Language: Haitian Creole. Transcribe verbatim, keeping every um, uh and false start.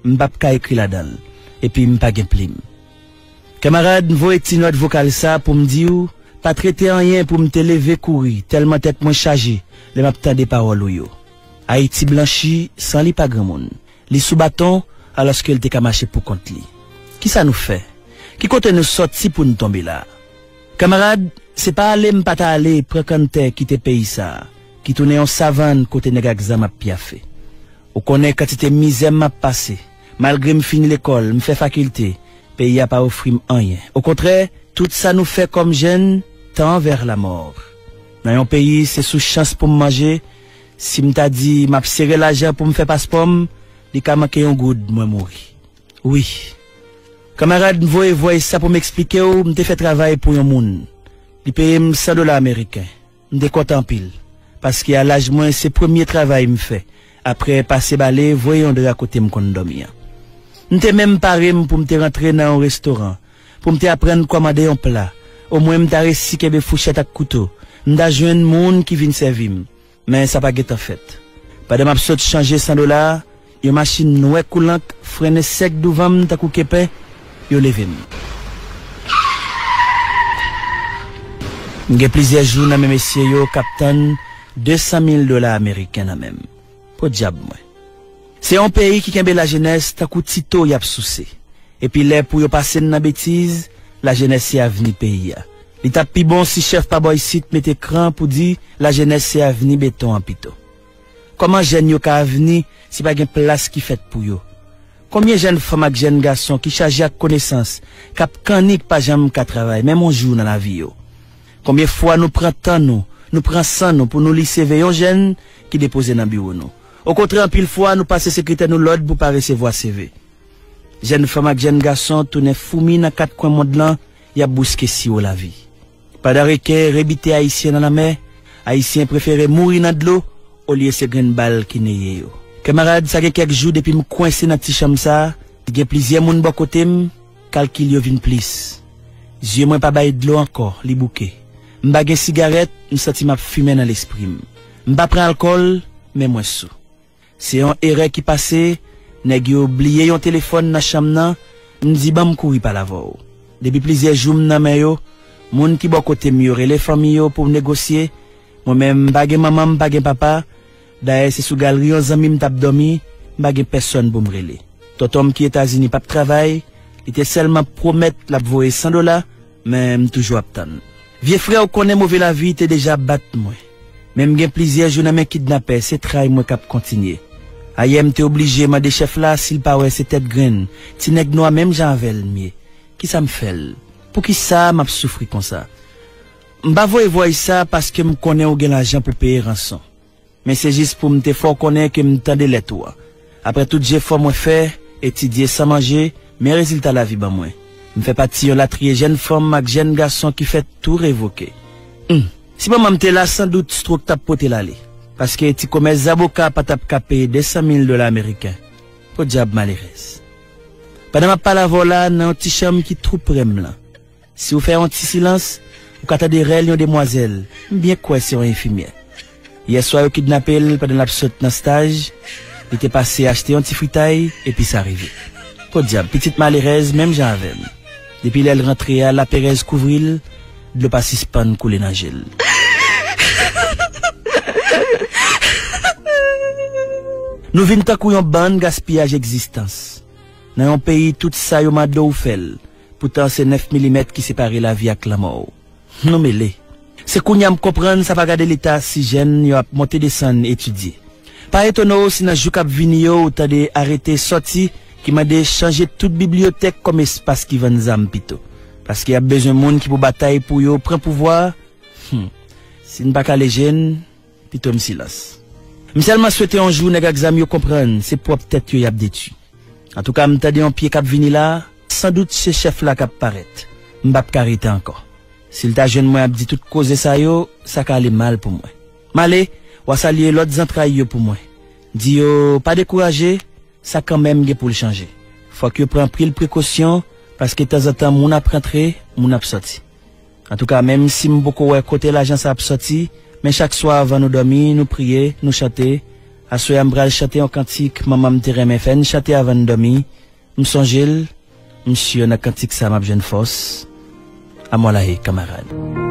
m p ap ka ekri ladan l, epi m pa gen plim. Kanmarad, m voye ti nòt vokal sa pou m di w, pa t rete anyen pou m te leve kouri, tèlman tèt mwen chaje lè m ap tande pawòl ou yo. Ayiti blanchi san li pa granmoun. Li sou baton, alòske l te ka mache poukont li. Kisa nou fè? Ki kote nou sòti pou n tonbe la a? Kanmarad, se pa ale m pa ta ale pran kanntè kite peyi sa a, ki tounen yon savann kote nèg ak zam ap pyafe. Ou konnen kantite mizè m ap pase. Malgre m fini lekòl, m fè fakilte, peyi a pa ofri m anyen. Okontrè, tout sa nou fè kòm jèn, tend vers la mort. Nan yon peyi, se sou chans pou m manje, si m ta di m ap sere lajan pou m fè paspò m, li ka manke yon goud, mwen mouri. Wi. Kanmarad, m voye vòy sa pou m eksplike w, m te fè travay pou yon moun. Li peye m san dola ameriken. M te kontan anpil, paske a laj mwen, se premye travay m fè, apre pase bale, voye yon dra kote m konn dòmi an. M te menm pare m pou m te rantre nan yon restoran, pou m te aprann kòmande yon pla, omwen m ta resi kenbe fouchèt ak kouto, m ta jwenn moun ki vin sèvi m. Men sa pa gentan fèt. Pandan m ap sot chanje san dola a, yon machin nwè koulank frennen sèk douvan m tankou kepen, yo leve m. M gen plizyè jou nan men mesye yo k ap tann de san mil dola ameriken nan men m. Podyab mwen. Se yon peyi ki kenbe lajenès tankou tito y ap souse. Epi lè pou yo pase n nan betiz, lajenès se avni peyi a. Li t ap pi bon si chèf pa bò isit mete kran pou di lajenès se avni beton an pito. Kòman jèn yo ka avni si pa gen plas ki fèt pou yo? Konbyen jèn fanm ak jèn gason ki chaje ak konesans, k ap kanni, k pa janm ka travay menm yon jou nan lavi yo? Konbyen fwa nou pran tan nou, nou pran san nou pou nou li C V yon jèn ki depoze nan biwo nou? Okontrè, anpil fwa, nou pase sekretè nou lòd pou pa resevwa C V. Jèn fanm ak jèn gason tounen foumi nan kat kwen mond lan, y ap bouske siwo lavi. Pandan reken rebite Ayisyen nan lanmè, Ayisyen prefere mouri nan dlo olye se grenn bal ki neye yo. Kanmarad, sa gen kèk jou depi m kwense nan ti chanm sa a, gen plizyè moun bò kote m, kalkil yo vin plis. Zye mwen pa bay dlo ankò, li bouke. M pa gen sigarèt, m santi m ap fimen nan lespri m. M pa pran alkòl, men mwen sou. Se yon erè ki pase, nèg yo bliye yon telefòn nan chanm nan, m di ban m kouri pale avè w. Depi plizyè jou m nan men yo, moun ki bò kote m yo rele fanmi yo pou negosye, mwen menm m pa gen manman, m pa gen papa, dayè se sou galri yon zanmi m t ap dòmi, m pa gen pèsòn pou m rele. Tonton m ki Etazini p ap travay, li te sèlman pwomèt l ap voye san dola, men m toujou ap tann. Vye frè, ou konnen move lavi te deja bat mwen. Men m gen plizyè jou nan men kidnapè, se tray mwen k ap kontinye. Ayè m te oblije mande chèf la si l pa wè se tèt grenn, ti nèg nwa menm jan avè l m ye. Kisa m fè l? Poukisa m ap soufri konsa? M pa voye vòy sa paske m konnen ou gen lajan pou peye ranson. Men se jis pou m te fè w konnen ke m tande lèt ou a. Apre tout jefò mwen fè, etidye san manje, men rezilta lavi ban mwen. M fè pati yon latriye jèn fanm ak jèn gason ki fè tou revoke. Humm. Si manman m te la, sandout stroke t ap pote l ale. Paske ti komès zaboka pa t ap ka peye de san mil dola ameriken. Podyab malerèz. Pandan m ap pale avè w la, nan yon ti chanm ki tou pre m lan. Si w fè yon ti silans, ou ka tande rèl yon demwazèl. M byen kwè se yon enfimyè. Yèswa yo kidnape l pandan l ap sot nan staj, li te pase achte yon ti fritay, epi sa rive. Podyab, pitit malerèz menm jan avè m. Depi lè l rantre a, laperèz kouvri l, dlo pa sispann koule nan je l. Nou vin tankou yon bann gaspiyaj egzistans. Nan yon peyi tout sa yo mande w fè l, poutan se nèf milimèt ki separe lavi ak lanmò w. Nou mele. Se kounye a m konprann sa pa gade leta si jèn yo ap monte desann etidye. Pa etone w si nan jou k ap vini yo ou tande arete sòti ki mande chanje tout bibliyotèk kòm espas ki vann zam pito. Paske y ap bezwen moun ki pou batay pou yo pran pouvwa a. Humm. Si n pa kale je n, pito m silans. M sèlman swete yon jou nèg ak zam yo konprann se pwòp tèt yo y ap detwi. Antouka, m tande yon pye k ap vini la, sandout se chèf la k ap parèt. M p ap ka rete ankò. Si l ta jwenn mwen ap di tout koze sa yo, sa ka ale mal pou mwen. M ale, w a salye lòt zantray yo pou mwen. Di yo pa dekouraje, sa kanmenm gen pou l chanje. Fòk yo pran anpil prekosyon, paske tanzantan moun ap rantre, moun ap sòti. Antouka, menm si m poko wè kote lajan sa ap sòti, men chak swa anvan nou dòmi, nou priye, nou chante, Aswè a m pral chante yon kantik manman m te renmen fè n chante avan n dòmi. M sonje l, m si nan kantik sa m ap jwenn fòs. Amwalaye kanmarad.